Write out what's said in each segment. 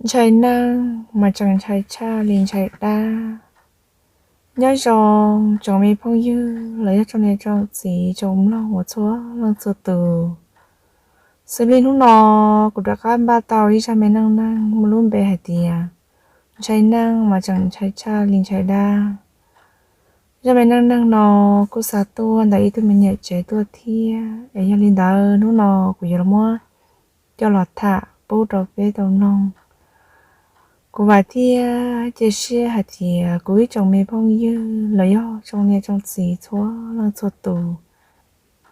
Ntshai neeg mas tseem ntshai tshaj li ntshai dab. Nyob zoo tsoom me phooj ywg los yog tsoom niam tsoom txiv tsoom mloog uas txhua leej txhua tus. Xws li hnub no kuv rov qab npaj tau ib zaj me neej neeg muaj lub npe hais tias ntshai neeg mas tseem ntshai tshaj li ntshai dab. Zaj me neej neeg no kuj xa tuaj ntawm ib tug me niam tsev tuaj thiab, es yog li ntawd hnub no kuv yuav los muab coj los tham pub rau peb tau mloog. Kuv vam thiab cia siab hais tias kuv ib tsoom me phooj ywg los yog tsoom niam tsoom txiv txhua leej txhua tus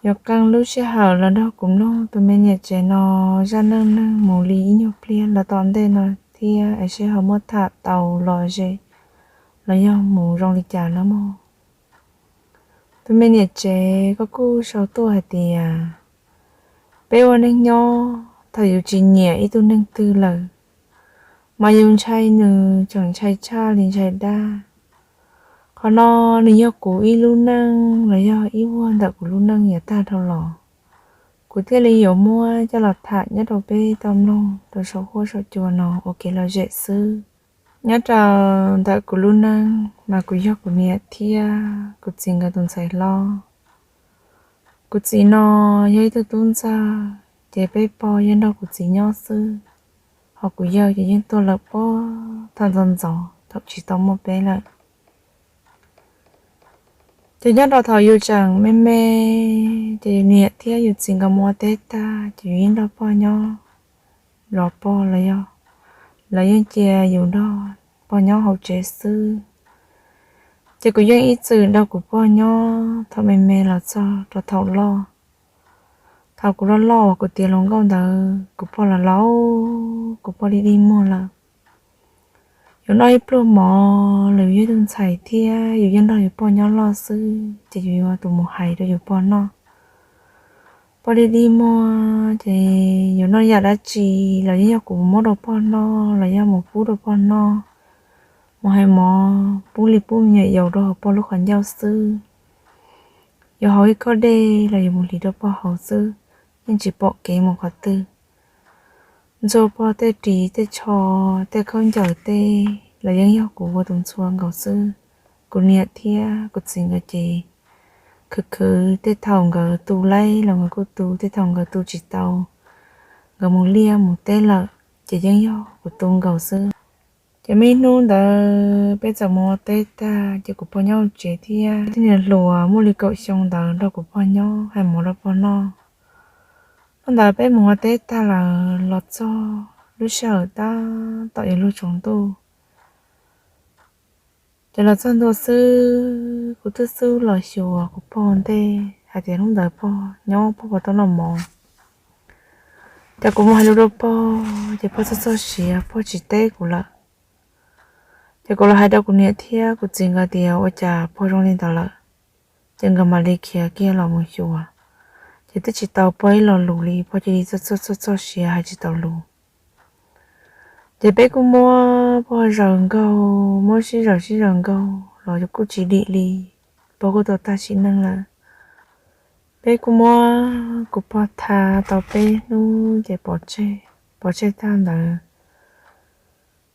yuav qee lub sij hawm los nrog kuv mloog tus me niam tsev no zaj neej neeg mus li ib nyuag pliag los tom ntej no thiab, es seb ho muab tham tau lom zem los yog mus zoo li cas nawb mog. Tus me niam tsev koj kuj sau tuaj hais tias peb ua neej nyob thaum yus tsis nyiam ib tug neeg twg lawm, mas yus ntshai nws tseem ntshai tshaj li ntshai dab. Qhov no nws yog kuv ib lub neej los yog ib vuag ntawm kuv lub neej yav tag dhau los. Kuv thiaj li yuav muab coj los tham nyob rau peb tau mloog rau saum huab saum cua no ua kev lom zem xwb. Nyob rau ntawm kuv lub neej mas kuv yog kuv niam thiab kuv txiv nkawd tus ntxhais hlob. Kuv txiv no yog ib tug tub ntxawg, ces peb pog yeej nrog kuv txiv nyob xwb, ho kuv yawg ces yeej tuag lawm puag thaum ntxov ntxov thaum tsis tau muaj peb lawm. Ces nyob rau thaum yus tseem me me, ces yus niam thiab yus txiv nkawd mus ua teb tag ces yus yeej nrog pog nyob, zov pog los yog lawv yeej cia yus nrog pog nyob hauv tsev xwb. Ces kuv yeej ib txwm nrog kuv pog nyob thaum me me los txog rau thaum loj. Thaum kuv loj loj uas kuv tiav hluas nkauj ntawd kuv pog los laus, kuv pog li dig muag lawm. Yus noj ib pluag mov los yus yog tus ntxhais thiab yus yeej nrog yus pog nyob loj xwb, ces yus yuav tus mus hais rau yus pog noj. Pog dig dig muag ces yus noj yam dab tsi los yeej yog kuv mus muab rau pog noj los yog mus pub rau pog noj, mus hais mov pub li pub me nyuam yaus rau hauv pog lub qhov ncauj xwb. Yus haus ib khob dej los yus mus hliv rau pog haus xwb, yeej tsis pom kev mus qhov twg. Ntxuag pog tej ris tej tsho, tej khaub ncaws tej los yeej yog kuv ua tus ntxhua nkaus xwb. Kuv niam thiab kuv txiv nkawd ces khwv khwv, tej thaum nkawd tu laib los nkawd kuj tu, tej thaum nkawd tu tsis tau, nkawd mus liaj mus teb lawm, ces yeej yog kuv tu nkaus xwb. Ces muaj ib hnub ntawd peb txawm mus ua teb tag ces kuv pog nyob hauv tsev thiab, tib niag hluas muaj li kaum xyoo ntawd nrog kuv pog nyob hais mov rau pog noj. Hnub ntawd peb mus ua teb tag lawm los txog lub sij hawm tab tom yuav luag tsaus ntuj. Ces los txog ntua xwb kuv twb xub los xyuas kuv pog ntej hais tias hnub ntawd pog nyob pog puas tau noj mov. Ces kuv mus hais lus rau pog ces pog txog txog siav pog tsis teb kuv lawm. Ces kuv los hais rau kuv niam thiab kuv txiv nkawd tias ua cas pog zoo li ntawd lawm. Ces nkawd mam li khiav kiag los mus xyuas, ces twb tsis tau pog ib lo lus li, pog cia li txog txog txog siav hais tsis tau lus. Ces peb kuj muab pog zaws nkaug, muab sib zaws sib zaws nkaug los kuj tsis dim li, pog kuj tau tag sim neej lawm. Peb kuj muab kuv pog tha tau peb hnub ces pov tseg, pov tseg tag ntawd.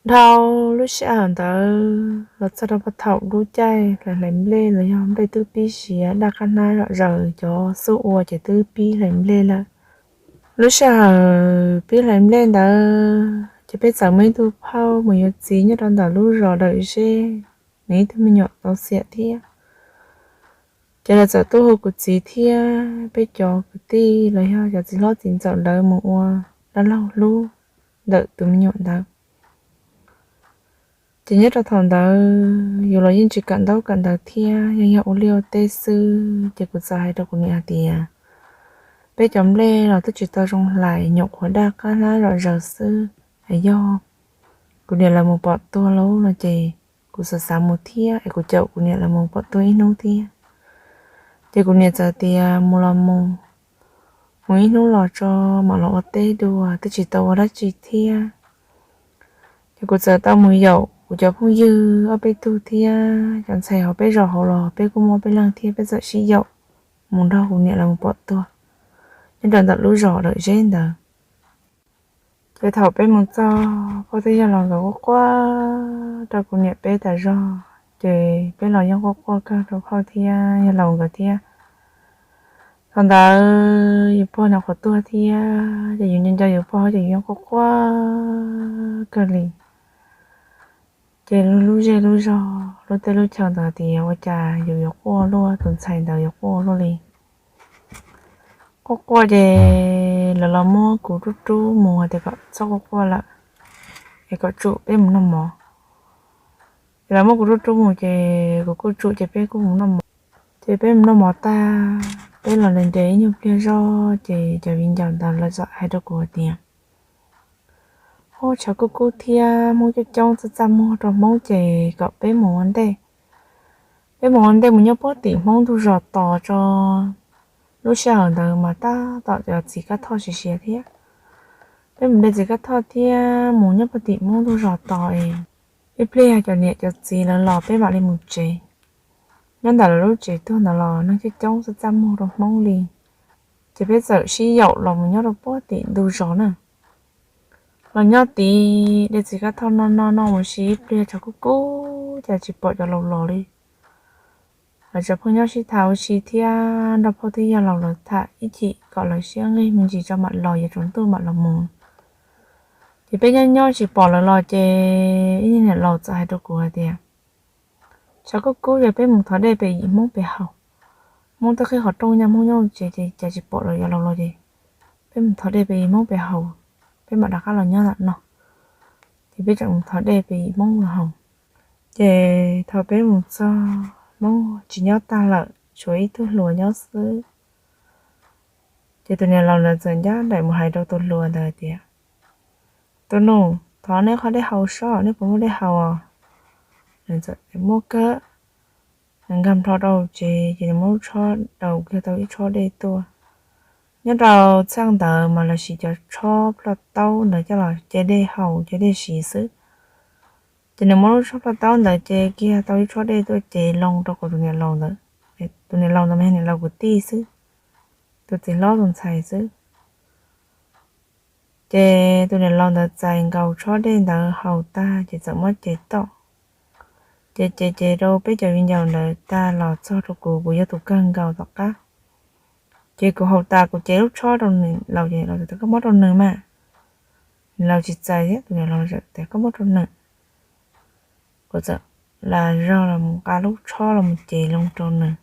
Dhau lub sij hawm ntawd los txog rau pog thaum lub caij hlais hlais nplej los yog nplej twb pib siav, daj qab hnab zom zaws, cov xub ua ces twb pib hlais nplej lawm. Lub sij hawm pib hlais nplej ntawd ces peb txawm muaj ib tug phauj mus yuav txiv nyob rau ntawm lub zos Dawm Zeb, nws ib tug me nyuam tau xiam thiab. Ces lawv txawm tuaj hu kuv txiv thiab peb cov kwv tij los yog cov txiv hlob txiv ntxawm ntawd mus ua dab laug hlub ntawm tus me nyuam ntawd. Ces nyob rau thaum ntawd yus los yeej tsis kawm ntaub kawm ntawv thiab, yeej yog ua liaj ua teb xwb. Ces kuv txawm hais rau kuv niam hais tias, peb cov nplej los twb tsis tau zoo hlais, nyuam qhuav daj qab hnab zom zaws xwb. Es yog kuv niam lawv mus pom tuag lauj no ces kuv xav xav mus thiab es kuv caum kuv niam lawv mus pom tuag ib hnub thiab. Ces kuv niam txawm tias mus los mus, mus ib hnub los tso mam los ua teb dua, twb tsis tau ua dab tsi thiab. Ces kuv txawm tau mus yaum kuv cov phooj ywg ob peb tug thiab cov ntxhais hauv peb zos hauv los peb kuj muaj peb leeg thiab, peb txawm sib yaum mus nrog kuv niam lawv mus pom tuag nyob rau ntawm lub zos Dawm Zeb ntawd. Ces thaum peb mus txog, phauj thiab yawg laus nkawd quaj quaj rau kuv niam peb tas zog, ces peb los yeej quaj quaj kawg rau phauj thiab yawg laus nkawd thiab. Thaum ntawd yus pog nyuam qhuav tuag thiab, ces yus nco nco yus pog ces yus yeej quaj quaj kawg li. Ces lub zej lub zog lub teb lub chaw ntawd tias ua cas yus yuav quaj luaj, tus ntxhais ntawd yuav quaj luaj li. Quaj quaj ces lawv los muab kuv rub rub mus hais tias kom txhob quaj quaj lawm, es kom tsum peb mus noj mov. Ces lawv muab kuv rub rub mus ces kuv kuj tsum ces peb kuj mus noj mov. Ces peb mus noj mov tag, peb los nres nres ib nyuag pliag zog ces cov viv ncaus ntawd lawv txawm hais rau kuv hais tias, Ub, tshav kub kub thiab Hmoob coob coob txaj txaj muag rau Hmoob ces kom peb mus ua ntej. Peb mus ua ntej mus nyob puag tim Hmoob ntug zos tos tso. Lub sij hawm ntawd mas tab tom cov txiv kab thoj siav siav thiab. Peb mus de txiv kab thoj thiab mus nyob puag tim Hmoob ntug zos tos es ib pliag cov niam cov txiv lawv los peb mam li mus tsev. Nyob ntawm lawv lub tsev tuag ntawd los neeg coob coob txaj txaj muag rau Hmoob li. Ces peb txawm sib yaum los mus nyob rau puag tim ntug zos na. Los nyob tid de txiv kab thoj noj noj noj ua si ib pliag tshav kub kub cas tsis pom cov laus los li. Lawv tseem pheej nyob sib tham ua si thiab nrog phauj thiab yawg laus lawv tham ib chim kom lawv siab nqig me ntsis tso mam los, yuav tsaus ntuj mam los mus. Ces peb nyob nyob tsis pom lawv los ces ib niag niam laus txawm hais rau kuv hais tias, Tshav kub kub ces peb mus thov dej pem yim Hmoob pem haus. Hmoob twb qhib qhov rooj nyaj Hmoob nyob tsev ces cas tsis pom lawv cov laus los ces peb mus thov dej pem yim Hmoob pem haus, peb mam rov qab los nyob ntawm no. Ces peb tseem mus thov dej pem yim Hmoob los haus. Ces thaum peb mus txog Hmoob tsis nyob tag lawm, tshuav ib tug hluas nyob xwb. Ces tus niam laus ntawd txawm ncaj nraim mus hais rau tus hluas ntawd tias, Tus nus, thov neb qhov dej haus sob, neb puas muaj dej haus? Nws txawm tias, Muaj kawg. Nws nkag nrho rau tsev ces nws muab lub tshob daus kiag tau ib tshob dej tuaj. Nyob rau txheej ntawd mas lawv siv cov tshob ploj taub ntawd coj los ce dej haus ce dej siv xwb. Ces nws muab lub tshob ploj taub ntawd ce kiag tau ib tshob dej tuaj cev loo rau kuv tus niam laus ntawd. Tus niam laus ntawd mas yog niam laus kuv tij xwb, tus txiv hlob tus ntxhais xwb. Ces tus niam laus ntawd txais nkaus tshob dej ntawd haus tag ces txawm muab cev tom, ces cev cev rau peb cov viv ncaus ntawd tag los txog rau kuv, kuv yog tus kawg nkaus tom qab. Ces kuv haus tas kuv cev lub tshob rau nws laus ces laus tias, Koj muab rau nws mas. Nws laus tsis txais thiab, tus niam laus tias, Koj muab rau nws. Kuv txawm lam zog los mus nqa lub tshob los mus cev loo rau nws.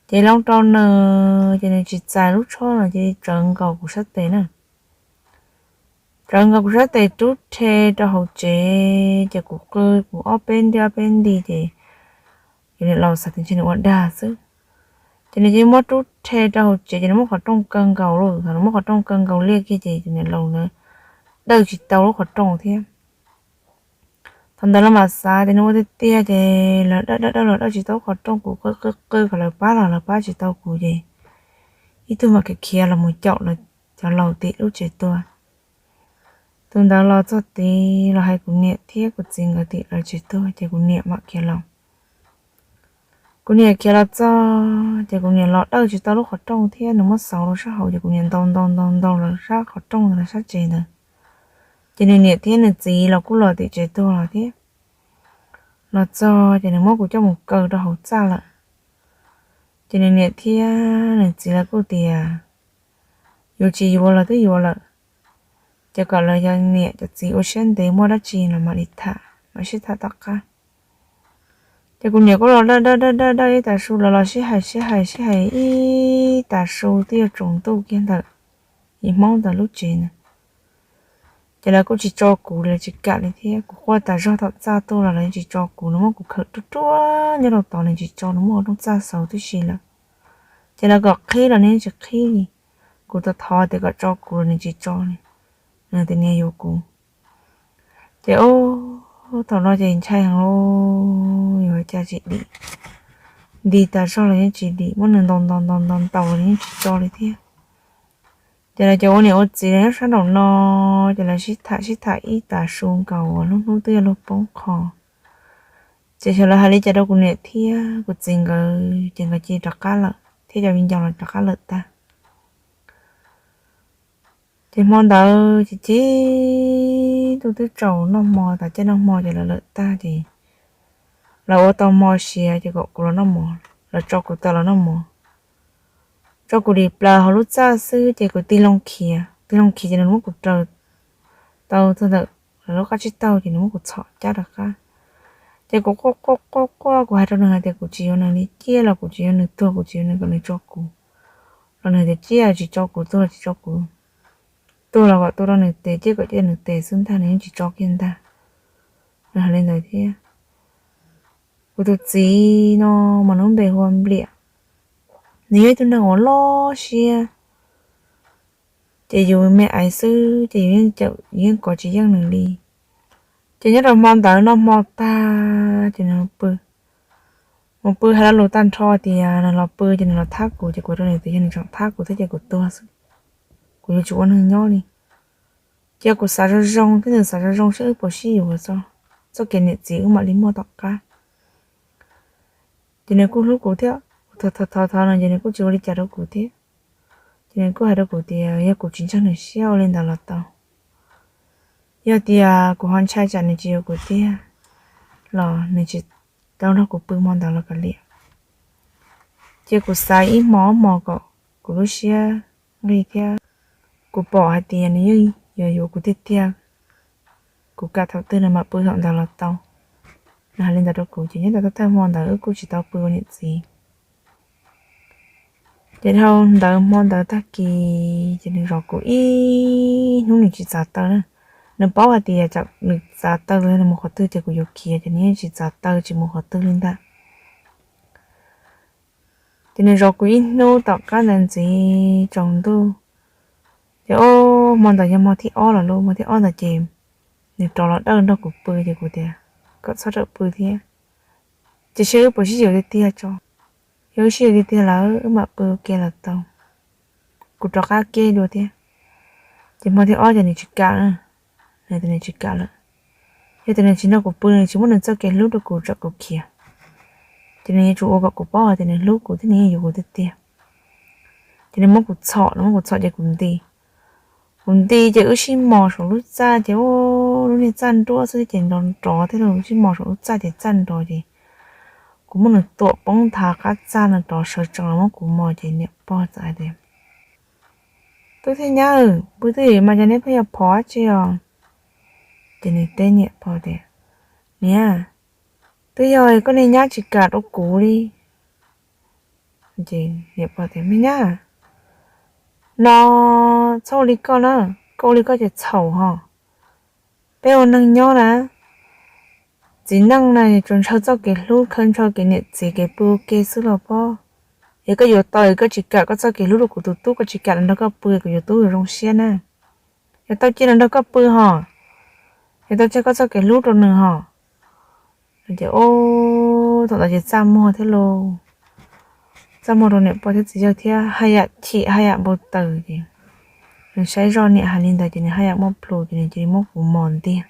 Cev loo rau nws ces nws tsis txais lub tshob no ces tsawv nkaus kuv sab tes na. Tsawv nkaus kuv sab tes rub rhe rau hauv tsev ces kuv qw kuv ob peb nti ob peb nti ces, ces niam laus xav tias ntshe nws ua dag xwb. Ces nws cia muab rub rhe rau hauv tsev ces nws muab qhov rooj kaw nkaus lawm, thaum nws muab qhov rooj kaw nkaus liaj kiag ces tus niam laus ntawd dawj tsis tau lub qhov rooj thiab. Thaum ntawd los mam xav tias nws ua tiag tiag ces lawv dawj dawj dawj los dawj tsis tau lub qhov rooj, kuv qw qw qw kom lawv pab los lawv pab tsis tau kuv ces ib tug mam khiav khiav los mus caum lawv cov laus tim lub tsev tuag. Tus ntawd los txog tid los hais kuv niam thiab kuv txiv nkawd tim lawv tsev tuag ces kuv niam mam khiav los. Kuv niam khiav los txog ces kuv niam los dawj tsis tau lub qhov rooj thiab nws muab xauv rau sab hauv ces kuv niam ntaus ntaus ntaus ntaus lawv sab qhov rooj ntawd sab tsev ntawd. Ces nws niam thiab nws txiv los kuj los tim tsev tuag los thiab. Los txog ces nws muab kuv coj mus kaw rau hauv txaj lawm. Ces nws niam thiab nws txiv lawv kuj tias, Yuav tsis yuav los twb yuav lawm, ces kom lawv cov niam cov txiv ua siab ntev, muaj dab tsi los mam li tham, mam sib tham tom qab. Ces kuv niam kuj los dawj dawj dawj dawj dawj ib tag su, lawv los sib hais sib hais sib hais ib tag su twb yuav tsaus ntuj kiag ntawm yim Hmoob ntawd lub tsev ntawd. Ces lawv kuj tsis tso kuv li, tsis kam li thiab. Kuv quaj tas zog tom txaj tuaj los lawv tsis tso kuv, nws muab kuv khawm ruaj ruaj nyob rau tod, nws tsis tso, nws muab qhov rooj txaj xauv tib si lawm. Ces lawv kom qhib los nws tsis qhib li. Kuv thov thov tias kom tso kuv los nws tsis tso li, nws tias nws yuav kuv. Ces ub, thaum no ces ntshai heev li, yuav cas tsis dim, nti tas zog los yeej tsis dim, muab nws ntaus ntaus ntaus ntaus ntaus los yeej tsis tso li thiab. Ces lawv cov ua niam ua txiv los nyob sab nraum no, ces lawv sib tham sib tham ib tag su nkaus uas lub hnub twb yuav luag poob qho. Ces xyov lawv hais li cas rau kuv niam thiab kuv txiv nkawd, ces nkawd cia li rov qab lawm thiab cov viv ncaus los rov qab lawm tag. Ces hmo ntawd ces cib tug twb tsaus noj hmo tas, caij noj hmo ces lawv lawm tag ces lawv ua tau hmo siav ces kom kuv los noj mov, lawv tso kuv tawm los noj mov. Tso kuv dim plaws hauv lub txaj xwb ces kuv tig loo khiav, tig loo khiav ces nws muab kuv raws tau txog ntawm lawv lub qab tsib taug ces nws muab kuv txhom cab rov qab. Ces kuv quaj quaj quaj quaj, kuv hais rau nws hais tias kuv tsis yuav nws li, ciaj los kuv tsis yuav nws, tuag kuv tsis yuav nws, kom nws tso kuv. Los nws hais tias ciaj tsis tso kuv, tuag los tsis tso kuv. Tuag los kom tuag rau nws tes, ciaj kom ciaj nws tes xwb ntag, nws yeej tsis tso kiag ntag. Nws hais li ntawd thiab. Kuv tus txiv no mas nws npe hu ua Npliam, nws yog ib tug neeg uas loj siab, ces yus me aiv xwb ces yus yeej cawm, yus yeej kov tsis yeej nws li. Ces nyob rau hmo ntawd noj hmo tag ces nws pw, mus pw hais lo lus tag nrho tias nws los pw ces nws los thab kuv, ces kuv rau nws tias yog nws tseem thab kuv thiab ces kuv tuag xwb, kuv yuav tsis ua neeg nyob li. Ces kuv xav zoo zoo thiab nws xav zoo zoo seb wb puas sib yuav, txoj kev niam txiv wb mam li muaj tom qab. Ces nws kuj hlub kuv thiab, kuv thov thov thov no ces nws kuj tsis ua li cas rau kuv thiab. Ces nws kuj hais rau kuv tias yog kuv tsis ntseeg nws siab ua li ntawd los tau, yog tias kuv ho ntshai tsam nws tsis yuav kuv tiag los nws tsis tau nrog kuv pw hmo ntawd los kav liam. Ces kuv xav ib hmo ob hmo kom kuv lub siab nqig thiab, kuv pom hais tias nws yeej yuav yuav kuv tiag tiag, kuv kam thaum twg nws mam pw thaum ntawd los tau. Nws hais li ntawd rau kuv ces nyob rau thawj hmo ntawd wb kuj tsis tau pw ua niam txiv. Ces dhau ntawd hmo ntawd tag kis ces nws zov kuv ib hnub nws tsis txav taw na. Nws paub hais tias nws txav taw los nws mus qhov twg ces kuv yuav khiav, ces nws yeej tsis txav taw tsis mus qhov twg li ntag. Ces nws zov kuv ib hnub tom qab ntawd ntxiv tsaus ntuj. Ces o, hmo ntawd yog hmo thib ob los lauj, hmo thib ob ntawd ces nws rov los dawj nrog kuv pw ces kuv tias kom txhob rawm pw thiab, ces seb wb puas sib yuav tiag tiag tso. Yog wb sib yuav tiag tiag lawm wb mam pw ua ke los tau, kuv rov qab kiag dua thiab. Ces hmo thib ob ces nws tsis kam na, nws tias nws tsis kam lawm. Yog tias nws tsis nrog kuv pw, nws tsis muab nws txoj kev hlub rau kuv, tsam kuv khiav, ces nws yuav tsum ua kom kuv paub hais tias nws hlub kuv thiab nws yeej yuav kuv tiag tiag. Ces nws muab kuv txhom, nws muab kuv txhom ces kuv nti. Kuv nti ces wb sib mos saum lub txaj ces lub niag txaj nruab xwb ces nrov nrov thiab, wb sib mos saum lub txaj ces txaj nrov ces kuv muab nws tuam poob nthav qab txaj no rov sawv tsees los muab kuv mos ces niam pog txawm hais tias, Tub thiab nyab, pw twj ywm mas cas neb pheej yuav phov dab tsi os? Ces nws teb niam pog tias, Niam, twb yog koj niag nyab tsis kam rau kuv li. Ces niam pog tias, Me nyab, no txhob ua li koj na, koj ua li koj ces txhaum ho. Peb ua neeg nyob na, txiv neej na tsuas ntshaw txoj kev hlub, khaw ntshaw kev niam txiv kev pw ua ke xwb los pob. Yog koj yuav tau, koj tsis kam koj txoj kev hlub rau kuv tus tub, koj tsis kam nws nrog koj pw, kuv yuav tub yuav zoo siab na. Yog tau cia nws nrog koj pw ho, yog tau cia koj txoj kev hlub rau nws ho. Ces o, thaum ntawd ces txaj muag thiab lauj, txaj muag rau niam pog thiab txiv yawg thiab haj yam chim haj yam npau taws ces nws saib zoj niam hais li ntawd ces nws haj yam muaj plhus ces nws cia li muab kuv mos ntiag.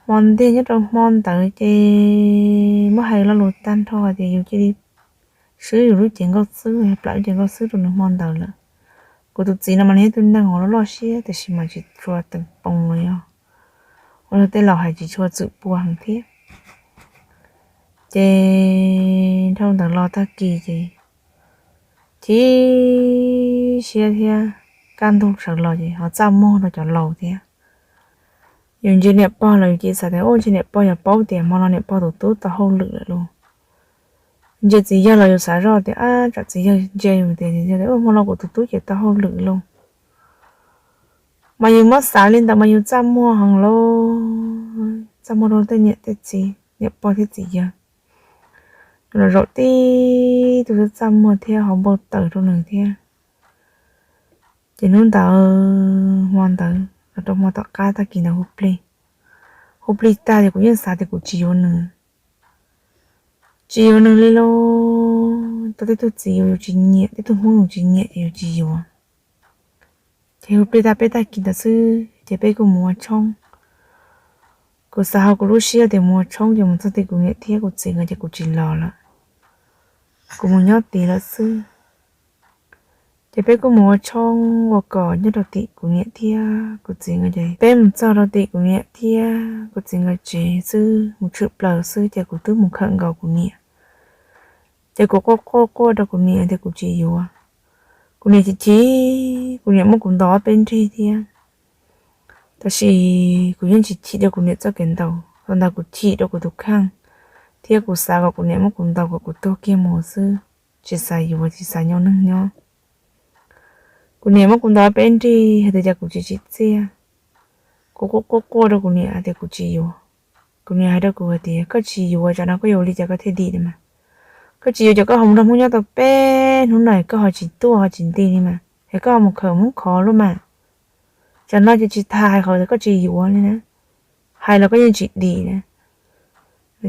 Mos ntiag nyob rau hmo ntawd ces muab hais lo lus tag nrho hais tias yus cia li swb yus lub cev nkauj xwb, plam lub cev nkauj xwb rau nws hmo ntawd lawm. Kuv tus txiv no mas nws yog tus neeg uas loj loj siab tiam sis mas tsis tshua teem poo los yog ua luag tej laus hais tsis tshua txwm pua heev thiab. Ces dhau ntawd los tag kis ces chim siab thiab, kaj ntug sawv los ces ho txaj muag rau cov laus thiab. Yus ntsia niam pog los yus cia li xav tias, u, ntsia niam pog yog paub tias hmo no niam pog tus tub tau hauj lwm lawm lauj. Ntsia txiv yawg los yus xav zoj tias, ab, tsam txiv yawg ntsia yus tias, hmo no kuv tus tub ces tau hauj lwm lauj. Mas yus muab xav li ntawd mas yus txaj muag heev lauj, txaj muag rau tej niam tej txiv, niam pog thiab txiv yawg. Los zaum tib tug xwb txaj muag thiab ho npau taws rau nws thiab. Ces hnub ntawd, hmo ntawd los rau hmo tom qab tag kis ntawd hu plig, hu plig tag ces kuv yeej xav tias kuv tsis yuav nws, tsis yuav nws li lauj. Tau tej tug txiv yus tsis nyiam, tej tug hmoob yus tsis nyiam ces yus tsis yuav. Ces hu plig tag peb tag kis ntawd xwb ces peb kuj mus ua tshoob. Kuv xav hauv kuv lub siab tias mus ua tshoob ces mus txog tim kuv niam thiab kuv txiv nkawd ces kuv tsis los lawm, kuv mus nyob tid lawm xwb. Ces peb kuj mus ua tshoob ua kos nyob rau tim kuv niam thiab kuv txiv nkawd ces peb mus txog rau tim kuv niam thiab kuv txiv nkawd tsev xwb, mus tshwm plaws xwb ces kuv twb mus khawm nkaus kuv niam. Ces kuv quaj quaj quaj rau kuv niam tias kuv tsis yuav. Kuv niam chim chim, kuv niam muab kuv ntaus ob peb nrig thiab. Tab sis kuv yeej tsis chim rau kuv niam txoj kev ntaus, thaum ntawd kuv chim rau kuv tus kheej thiab kuv xav kom kuv niam muab kuv ntaus kom kuv tuag kiag mus xwb, tsis xav yuav tsis xav nyob neeg nyob. Kuv niam muab kuv ntaus ob peb nrig hais tias cas kuv tsis tsim txiaj. Kuv quaj quaj quaj rau kuv niam hais tias kuv tsis yuav. Kuv niam hais rau kuv hais tias koj tsis yuav tsam no koj yuav ua li cas koj thiaj dim li mas. Koj tsis yuav ces koj ho mus nrog Hmoob nyob tau peb hnub no koj ho tsis tuaj ho tsis nti li mas, es koj ho mus khawm Hmoob khov luaj mas. Tsam no ces tsis tas hais qhov tias koj tsis yuav li na, hais los koj yeej tsis dim na.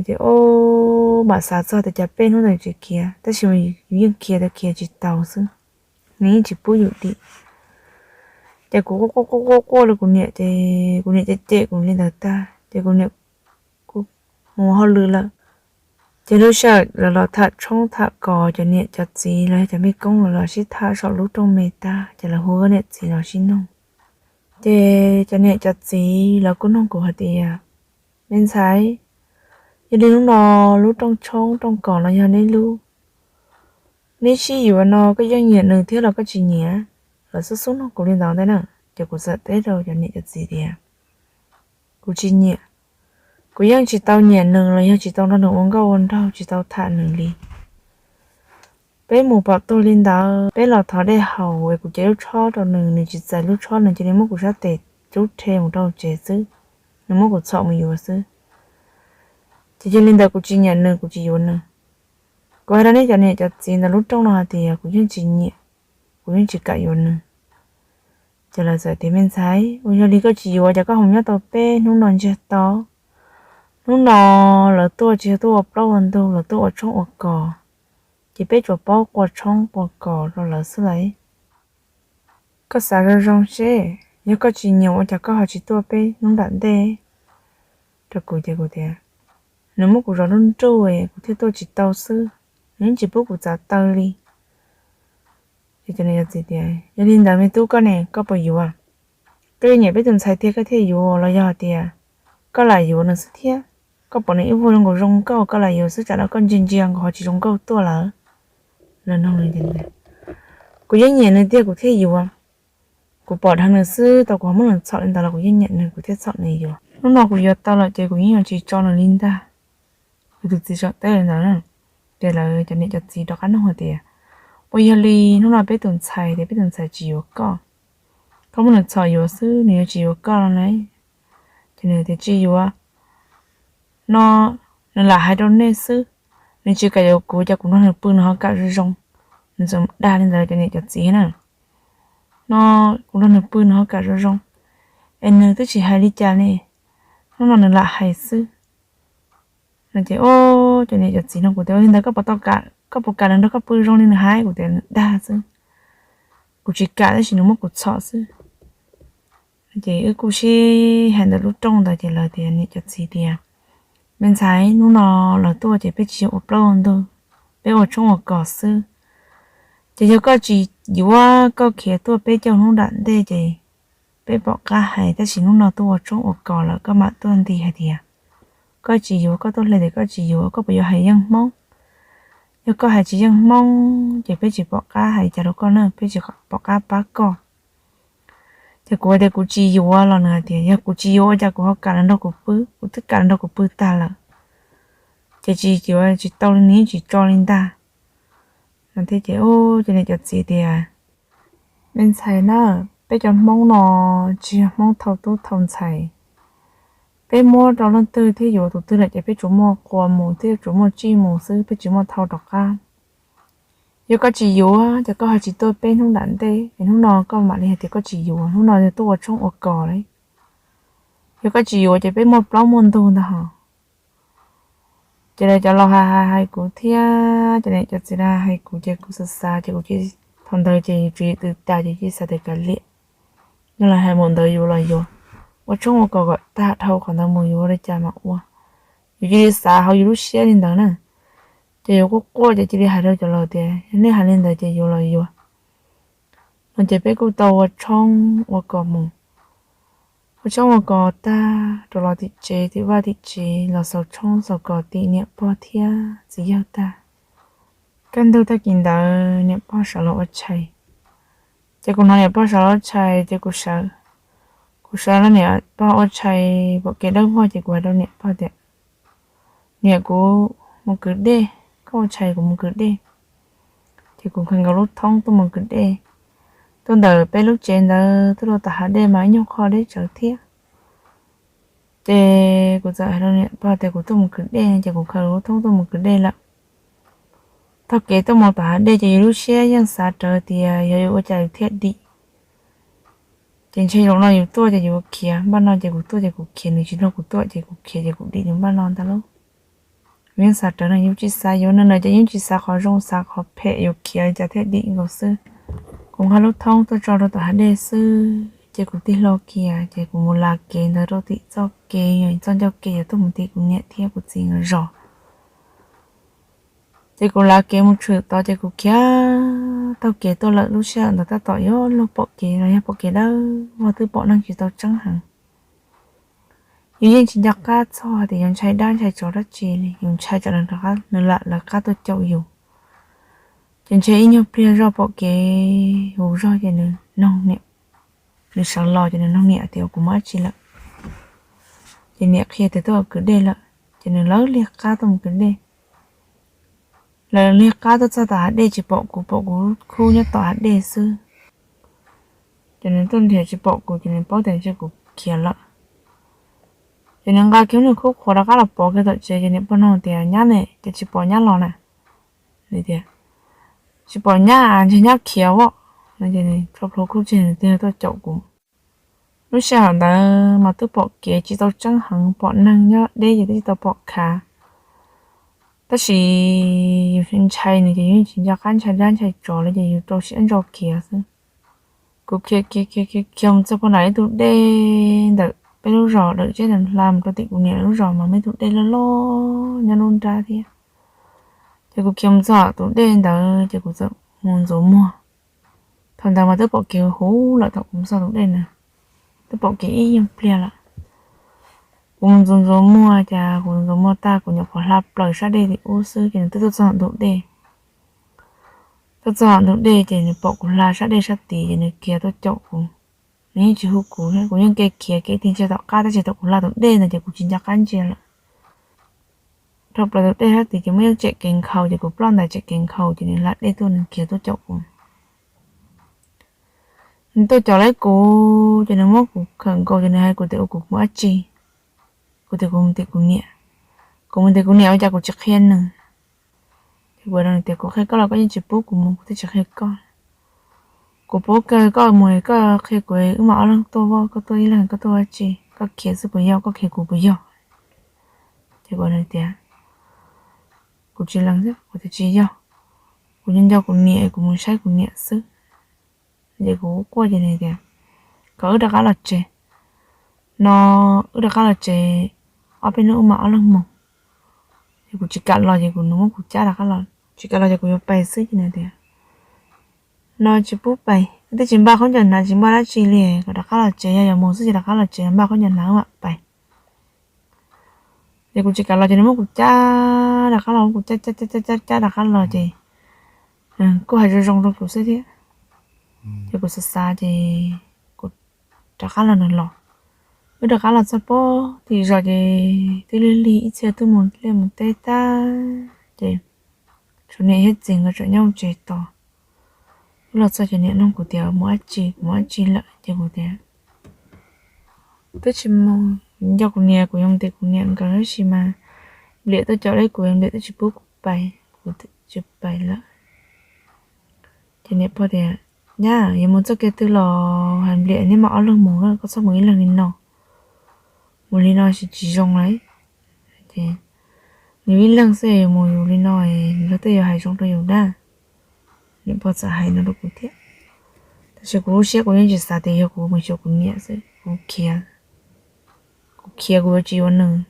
Ces o, mam xav txog tias cas peb hnub ntawd tsis khiav, tab sis mas yus yeej khiav tau khiav tsis tau xwb, nws yeej tsis pub yus dim. Ces kuv quaj quaj quaj quaj rau kuv niam ces kuv niam cem cem kuv li ntawd tag ces kuv niam kuj mus hauj lwm lawm. Ces lub sij hawm lawv los tham tshoob tham kos, cov niam cov txiv los yog cov mej koob los los sib tham saum lub rooj me tag ces lawv hu niam txiv los sib noog. Ces cov niam cov txiv lawv kuj noog kuv hais tias, me ntxhais, yog li hnub no lub rooj tshoob rooj kos no yog neb lub, neb sib yuav no koj yeej nyiam nws thiab los koj tsis nyiam? Lawv xub xub noog kuv li ntawd ntag na. Ces kuv txawm teb rau cov niam cov txiv tias, kuv tsis nyiam. Kuv yeej tsis tau nyiam nws los yog tsis tau nrog nws ua nkauj ua nraug, tsis tau tham nws li. Peb mus pom tuag li ntawd peb los thov dej haus es kuv cev lub tshob rau nws, nws tsis txais lub tshob, nws cia li muab kuv sab tes rub rhe mus rau tsev xwb, nws muab kuv txhom mus yuav xwb. Ces yog li ntawd kuv tsis nyiam nws, kuv tsis yuav nws. Kuv hais rau nej cov niam cov txiv ntawm lub rooj no hais tias kuv yeej tsis nyiam, kuv yeej tsis kam yuav nws. Ces lawv txawm tias, me ntxhais, uas yog li koj tsis yuav ces koj ho nyob tau peb hnub no ntsiag to. Hnub no lawv tuaj tsis yog tuaj ua plaub ua ntug, lawv tuaj ua tshoob ua kos, ces peb tsuas paub qua tshoob qua kos rau lawv xwb lauj. Koj xav zoo zoo seb, yog koj tsis nyiam ua cas koj ho tsis tuaj peb hnub nram ntej rau kuv? Ces kuv tias, nws muab kuv zov nruj nruj kuv thiaj tuaj tsis tau xwb, nws yeej tsis pub kuv txav taw li. Ces cov niam cov txiv tias, yog li ntawd me tub koj ne, koj puas yuav? Koj yeej nyiam peb tus ntxhais tiag koj thiaj yuav los yog hais tias koj lam yuav nws xwb thiab? Koj pom nws ib vuag zoo nkaus zoo nkauj koj lam yuav xwb, tsam no koj ntsia ntsia nkaus ho tsis zoo nkauj tuaj lawm. Lawv noog li ntawd, kuv yeej nyiam nws tiag kuv thiaj yuav. Kuv pom dheev nws xwb, tau kuv ho muab nws txhom li ntawd los kuv yeej nyiam nws kuv thiaj txhom nws yuav. Hnub no kuv yuav tau lawm ces kuv yeej yuav tsis tso nws li ntag. Kuv tus txiv tseem teb li ntawd na. Ces lawv cov niam cov txiv rov qab noog hais tias, uas yog li hnub no peb tus ntxhais tias peb tus ntxhais tsis yuav koj, koj muab nws txhom yuav xwb nws yuav tsis yuav koj no na? Ces nws tias tsis yuav no, nws lam hais rau nej xwb, nws tsis kam yuav kuv, ces kuv nrog nws pw nws ho kam zoo zoo. Nws txawm dag li ntawd cov niam cov txiv na, no kuv nrog nws pw nws ho kam zoo zoo, es nws twb tsis hais li cas ne, hnub no nws lam hais xwb. No ces o, cov niam cov txiv no kuv tias, ua li ntawd koj puas tau kam, koj puas kam nws nrog koj pw zoo li nws hais? Kuv tias nws dag xwb, kuv tsis kam tab sis nws muab kuv txhom xwb. Ces wb kuj sib hais ntawm lub rooj ntawd ces lawv tias, niam cov txiv tias, me ntxhais, hnub no lawv tuaj ces peb tsis yog ua plaub ua ntug, peb ua tshoob ua kos xwb. Ces yog koj tsis yuav, koj khiav tuaj peb caug hnub nram ntej ces peb pom qab hais, tab sis hnub no tuaj ua tshoob ua kos lawm koj mam tuaj nti hais tias koj tsis yuav, koj tuaj hle tias koj tsis yuav, koj puas yuav hais yeej Hmoob? Yog koj hais tsis yeej Hmoob ces peb tsis pom qab hais cas rau koj na, peb tsis pom qab pab koj. Ces kuv hais tias kuv tsis yuav los nws hais tias yog kuv tsis yuav ua cas kuv ho kam los nrog kuv pw, kuv twb kam los nrog kuv pw tag lawm. Ces tsis yuav tsis tau li, nws yeej tsis tso li ntag. No thiab ces cov niam cov txiv tias, me ntxhais na, peb cov Hmoob no tsis yog Hmoob thau tub thau ntxhais. Peb muab rau leej twg thiab yuav tus twg lawm ces peb tsuas muaj qua mus thiab tsuas muaj tsij mus xwb, peb tsis muaj thau rov qab. Yog koj tsis yuav ces koj ho tsis tuaj peb hnub nram ntej es hnub no koj mam li hais tias koj tsis yuav, hnub no tuaj ua tshoob ua kos li. Yog koj tsis yuav ces peb muaj plaub muaj ntug ntag hos. Ces lawv cov laus hais hais hais kuv thiab cov niam cov txiv hais hais kuv ces kuv xav xav ces kuv cia, thaum ntawd ces yus tsis tw tas ces cia xav tias kav liam, yog lawv hais mus ntawd yuav los yuav, ua tshoob ua kos kom tag dhau qhov ntawd mus yuav ua li cas mas ua. Yus cia li xav hauv yus lub siab li ntawd na. Ces yuav quaj quaj ces cia li hais rau cov laus tias yog nej hais li ntawd ces yuav los yuav. Ces peb kuj tau ua tshoob ua kos mus, ua tshoob ua kos tag rov los tim tsev, tim vaj tim tsev los xaus tshoob xaus kos tim niam pog thiab txiv yawg tag. Kaj ntug tag kis ntawd niam pog sawv los ua tshais. Ces kuv hnov niam pog sawv los ua tshais ces kuv sawv, kuv sawv los niam pog ua tshais pom kev dawb vog ces kuv hais rau niam pog tias, Niam, kuv mus kwv dej, koj ua tshais kuv mus kwv dej. Ces kuv khaws nkaus lub thoob tuaj mus kwv dej. Tuaj ntawm peb lub tsev ntawd tuaj rau tom hav dej mas ib nyuag qho deb tsawv thiab. Ces kuv txawm hais rau niam pog tias kuv tuaj mus kwv dej, ces kuv khaws lub thoob tuaj mus kwv dej lawm. Taug kev tuaj mus tom hav dej ces yus lub siab yeej xav rawv tias yog yuav ua cas yus thiaj dim. Ces ntshe zaum no yus tuaj ces yus ua khiav, npaj no ces kuv tuaj ces kuv khiav, nws tsis nrog kuv tuaj ces kuv khiav ces kuv dim nws npaj no ntag lauj. Yus yeej xav rawv no, yus tsis xav yuav nws na ces yeej tsis xav qhov zoo, xav qhov phem, yuav khiav li cas thiaj dim nkaus xwb. Kuv nqa lub thoob tuaj tso rau tom hav dej xwb ces kuv tig hlo kiag ces kuv mus lav kev ntawd rau tim txoj kev, txoj ncauj kev yuav tuaj mus tim kuv niam thiab kuv txiv nkawd zos. Ces kuv lav kev mus tshwm tod ces kuv khiav taug kev tuaj lawm, lub sij hawm ntawd tab tom yuav luag pom kev los yog pom kev dawb vog, twb pom neeg tsis tau tseeb heev. Yus yeej tsis nco qab txog tias yus ntshai dab ntshai tsov dab tsi li, yus ntshai tsam nws lam lawv qab tuaj caum yus. Ces ntshe ib nyuag pliag zoj pom kev hu zog ces nws noog niam, nws sawv los ces nws noog niam tias kuv mus dab tsi lawm. Ces niam qhia tias tuaj kwv dej lawm, ces nws lawv liag qab tuaj mus kwv dej. Lawv liag qab tuaj txog tom hav dej tsis pom kuv, pom kuv khub nyob tom hav dej xwb. Ces nws tuaj nrhiav tsis pom kuv ces nws paub tias ntshe kuv khiav lawm. Ces nws nqa kiag nws khub qhuav rov qab los pov kiag tom tsev ces niam pog noog tias nyab ne, ces tsis pom nyab los na. Nws tias tsis pom nyab, ntshe nyab khiav as. Ces nws tso plhuav khub tseg nws tig tuaj caum kuv. Lub sij hawm ntawd mas twb pom kev tsis tau tseeb heev, pom neeg nyob deb ces twb tsis tau pom khav. Tab sis yus ntshai nws ces yus tsis nco qab ntshai dab ntshai tsov li ces yus rau siab ntso khiav xwb. Kuv khiav khiav khiav khiav khiav mus txog puag nram ib tug dej ntawm peb lub zos, dawm tsheb ntawd hla mus rau tim kuv niam lub zos mas muaj ib tug dej loj loj nyob lub nrab thiab. Ces kuv khiav mus txog tus dej ntawd ces kuv txawm mus ntxuav muag. Thaum ntawd mas twb pom kev huv lawm, thaum kuv mus txog tus dej na, twb pom kev ib nyuag pliag lawm. Kuv mus ntxuav ntxuav muag, ces kuv ntxuav muag tag kuv nyuam qhuav hla plaws sab dej tim ub xwb ces nws twb tuaj txog ntug dej. Tuaj txog ntug dej ces nws pom kuv hla sab dej sab tid ces nws khiav tuaj caum kuv. Nws yeej tsis hu kuv, kuv yeej khiav khiav tig ntsia tom qab tab sis thaum kuv hla tus dej ntawd ces kuv tsis nco qab ntsia lawm. Dhau plaws tus dej sab tid ces muaj ib tsem kev nkhaus ces kuv ploj ntais tsem kev nkhaus ces nws hla dej tuaj, nws khiav tuaj caum kuv. Nws tuaj caum lawm kuv ces nws muab kuv khawm nkaus ces nws hais kuv tias ua kuv mus dab tsi. Kuv tias kuv mus tim kuv niam. Kuv mus tim kuv niam ua cas kuv tsis qhia nws. Ces kuv tias kuv qhia koj los koj yeej tsis pub kuv mus, kuv thiaj tsis qhia koj. Kuv pub kawg, koj mus koj qhia kuv, wb mam ob leeg tuaj, koj tuaj ib leeg koj tuaj dab tsi, koj khiav xwb puas yog, koj khiav kuv puas yog? Ces kuv tias kuv tsis lees xwb, kuv tias tsis yog, kuv nco nco kuv niam, kuv mus saib kuv niam xwb. Ces kuv quaj ces nws tias kom wb rov qab los tsev, no wb rov qab los tsev, ob peb hnub wb mam ob leeg mus. Ces kuv tsis kam los ces kuv, nws muab kuv cab rov qab los, tsis kam los ces kuv yuav pais xwb ces nws tias no tsis pub pais, twb tsis npaj khaub ncaws hnav tsis npaj dab tsi li, kom rov qab los tsev, yog yuav mus xwb ces rov qab los tsev, npaj khaub ncaws hnav wb mam pais. Ces kuv tsis kam los ces nws muab kuv cab rov qab los, muab kuv cab cab cab cab cab rov qab los ces kuj hais zoo zoo rau kuv xwb thiab. Ces kuv xav xav ces kuv rov qab los nws los. Wb rov qab los txog pem tim zos ces twb lig lig ib txhia tuaj mus liaj mus teb tag ces tshuav niam thiab txiv nkawd tseem nyob hauv tsev tos. Wb los txog ces niam nug kuv tias mus dab tsi, kuv mus dab tsi lawm ces kuv tias twb tsis mus, nco kuv niam, kuv yuav mus tim kuv niam nkawd tab sis mas Npliam tuaj caum lawm kuv, Npliam twb tsis pub kuv pais, kuv tsis pais lawm. Ces niam pog tias nyab, yuav mus txoj kev twg los hais Npliam, neb mam ob leeg mus na, koj txhob mus ib leeg li no. Mus li no tsis, tsis zoo lauj. Ces yus ib leeg xwb yuav mus yus li no, luag tej yuav hais zoo rau yus dab. Niam pog txawm hais no rau kuv thiab, tab sis kuv lub siab kuv yeej tsis xav tias yog kuv mus xyuas kuv niam xwb, kuv khiav, kuv khiav kuv yuav tsis yuav nws.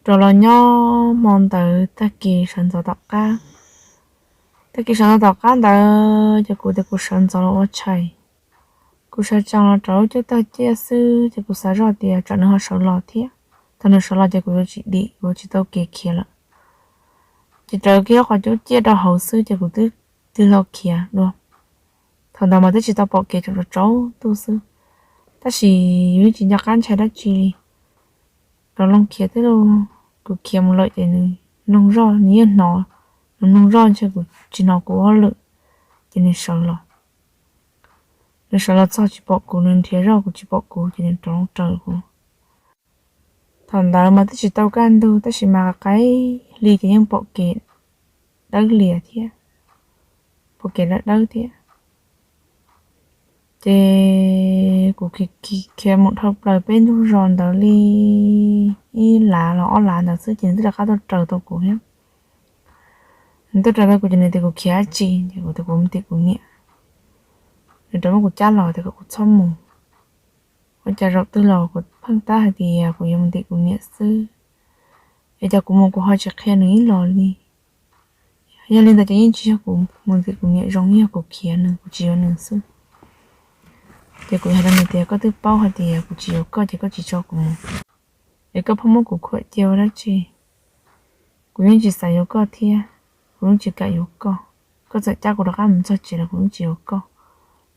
Rov los nyob hmo ntawd tag kis sawv ntxov tom qab, Tag kis sawv ntxov tom qab ntawd ces kuv tias kuv sawv ntxov los ua tshais. Kuv sawv tsees los rau lub caij tag ciaj xwb ces kuv xav zoj tias tsam nws ho sawv los thiab. Thaum nws sawv los ces kuv yuav tsis dim, kuv tsis tau kev khiav lawm. Ces raws kiag qhov cub ciaj rau hauv xwb ces kuv twb tig hlo khiav dua. Thaum ntawd mas twb tsis tau pom kev, tsaus tsaus ntuj xwb, tab sis yus yeej tsis nco qab ntshai dab tsi li. Rov loo khiav tib lub, kuv khiav mus lawm ces nws mloog zoj, nws yeej hnov, nws mloog zoj ntshe kuv tsis hnov kuv ua hauj lwm, ces nws sawv los. Nws sawv los txog tsis pom kuv, nws nrhiav zoj kuv tsis pom kuv ces nws rov loo raws kuv. Thaum ntawd mas twb tsis tau kaj ntug tab sis mas qaim hli ces yeej pom kev dawb lias thiab, pom kev dawb dawb thiab. Ces kuv khiav khiav mus dhau plaws peb ntug zos ntawd li ib lav los ob lav ntawd xwb ces nws twb rov qab tuaj raws tau kuv thiab. Nws tuaj raws tau kuv ces nws tias kuv khiav dab tsi, ces kuv tias kuv mus tim kuv niam. Nws rov muab kuv cab los tias kom kuv txhob mus. Ua cas zaum twg los kuv pheej tab hais tias kuv yuav mus tim kuv niam xwb, es cas kuv mus kuv ho tsis qhia nws ib los li. Yog li ntawd ces yeej tsis yog kuv mus tim kuv niam zoo, yog kuv khiav nws, kuv tsis yuav nws xwb. Ces kuv hais rau nws tias koj twb paub hais tias kuv tsis yuav koj ces koj tsis tso kuv mus, es koj pheej muab kuv khuam cia ua dab tsi? Kuv yeej tsis xav yuav koj thiab, kuv yeej tsis kam yuav koj. Koj txawm cab kuv rov qab mus txog tsev los kuv yeej tsis yuav koj.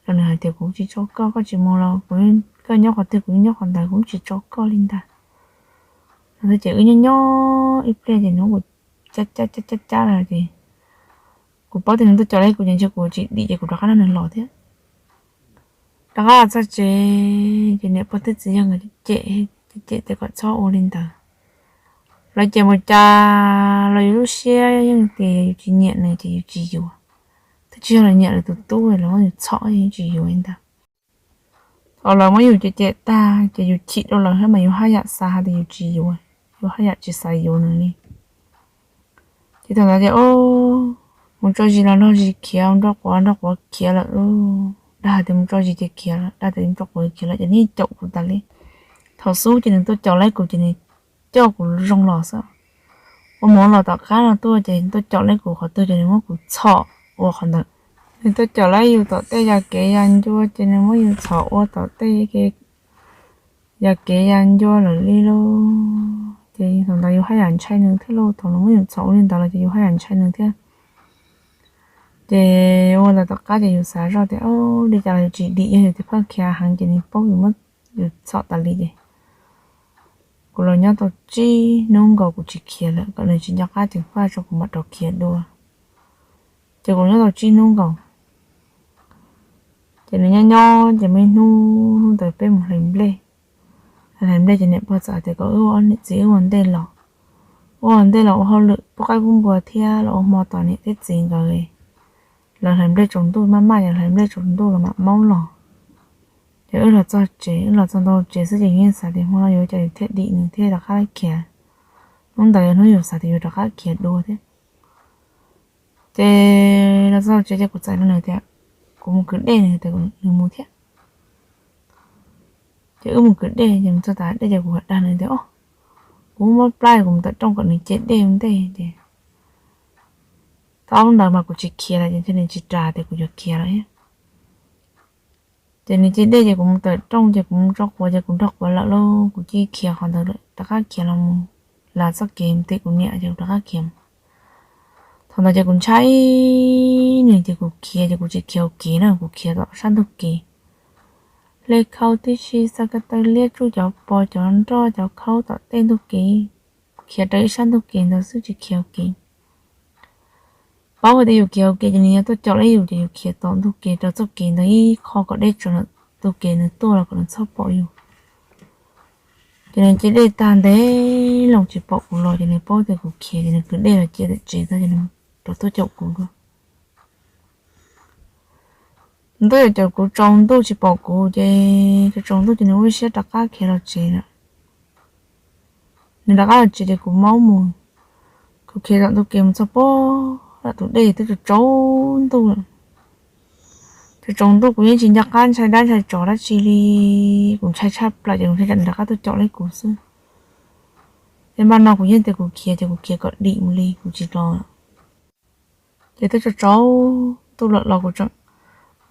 Los nws hais tias kuv tsis tso koj, koj tsis mus los kuv, koj nyob qhov twg kuv yeej nyob qhov ntawd, kuv yeej tsis tso koj li ntag. No ces wb nyob nyob ib pliag ces nws muab kuv cab cab cab cab cab los ces kuv paub tias nws tuaj caum laib kuv ces ntshe kuv tsis dim ces kuv rov qab nrog nws los thiab. Rov qab los txog tsev ces niam pog thiab txiv yawg nkawd cem cem cem tias kom txhob ua li ntawd. Lawv cem mus cas los yus lub siab yeej tias yus tsis nyiam nws ces yus tsis yuav. Twb tsis yog lawv nyiam lawv tus tub, lawv muab yus txhom yus tsis yuav li ntag. Thaum lawv muab yus cem cem tag ces yus chim rau lawv thiab mas yus haj yam xav hais tias yus tsis yuav, yus haj yam tsis xav yuav nws li. Ces thaum ntawd tias mus tso zis los nrog zis khiav, nrog quav nrog quav khiav lawm lauj. Dag hais tias mus tso zis ces khiav lawm, dag tias mus tso quav khiav lawm ces nws caum kuv tas li. Thaum xub ces nws tuaj caum laib kuv ces nws coj kuv zoo los xwb. Ua mus ua los tom qab no tuaj ces tuaj caum laib kuv qhov twg ces nws muab kuv txhom ua qhov ntawd. Nws tuaj caum laib yus tom tej yas kev yas ncua ces nws muab yus txhom ua tom tej yas kev yas ncua lawm li lauj. Ces thaum ntawd yus haj yam ntshai nws thiab lauj, thaum nws muab yus txhom ua li ntawd los ces yus haj yam ntshai nws thiab. Ces ua ntawd tom qab ces yus xav zoj tias li cas los yus tsis dim, yog yus tias pheej khiav heev ces nws paub yus muab yus txhom tas li ces kuv los nyob tau tsib hnub nkaus kuv tsis khiav lawm, kom nws tsis nco qab ceev faj tso kuv mam rov khiav dua. Ces kuv nyob tau tsib hnub nkaus. Ces nws nyob nyob ces muaj ib hnub, hnub ntawd peb mus hlais nplej. Hlais nplej ces niam pog txawm hais tias kom wb ua ob niam txiv wb ua ntej los, wb ua ntej los ua hauj lwm pub qaib pub npua thiab los ua hmo tos niam thiab txiv nkawd. Lawv hlais nplej tsaus ntuj, maj maj ces hlais nplej tsaus ntuj los mam maub los. Ces wb los txog tsev, wb los txog ntau tsev xwb ces yus yeej xav tias hmo no yuav ua cas yus thiaj dim nws thiaj rov qab khiav. Hnub ntawd yog hnub yus xav tias yuav rov qab khiav dua thiab. Ces los txog tsev ces kuv txais rau nws tias kuv mus kwv dej, nws tias nws mus thiab. Ces wb mus kwv dej ces mus txog tas dej ces kuv dag nws tias, o, kuv mob plab kuv mus tawm rooj kom nws ce dej ua ntej. Ces thaum ntawd mas kuv tsis khiav lawm ces nws tsis ras tias kuv yuav khiav lawm thiab. Ces nws ce dej ces kuv mus tawm rooj ces kuv mus tso quav ces kuv nrog quav lawm lauj, kuv cia li khiav qhov ntawd lawm, rov qab khiav los mus lav txoj kev mus tim kuv niam ces kuv rov qab khiav. Thaum ntawd ces kuv ntshai nws ces kuv khiav ces kuv tsis khiav hauv kev na, kuv khiav tom sab ntug kev. Hle khau tib si, xa ko taw liab tsuj cov pos cov nroj cov khaub tom tej ntug kev. Khiav rau ib sab ntug kev ntawd xwb tsis khiav hauv kev. Paub hais tias yus khiav hauv kev ces nws yuav tuaj caum laib yus ces yus khiav tom ntug kev rau txoj kev ntawd ib qho kom deb tso, ntug kev nws tuaj los kom nws txhob pom yus. Ces nws ce dej tag ntev loo tsis pom kuv los ces nws paub tias kuv khiav ces nws kwv dej los cia tsev tag ces nws rov tuaj caum kuv dua. Nws tuaj caum kuv tsaus ntuj tsis pom kuv ces tsaus ntuj ces nws ua ib siab rov qab khiav los tsev lawm. Nws rov qab los tsev ces kuv maub mus, kuv khiav tom ntug kev mus txog pem tus dej twb tsaus ntuj lawm. Tsaus ntuj kuv yeej tsis nco qab ntshai dab ntshai tsov dab tsi li, kuv ntshai tshaj plaws ces kuv ntshai tsam nws rov qab tuaj caum laib kuv xwb. Ces npaj no kuv yeej tias kuv khiav ces kuv khiav kom dim mus li kuv tsis los. Ces twb tsaus tsaus ntuj lawm los kuv tseem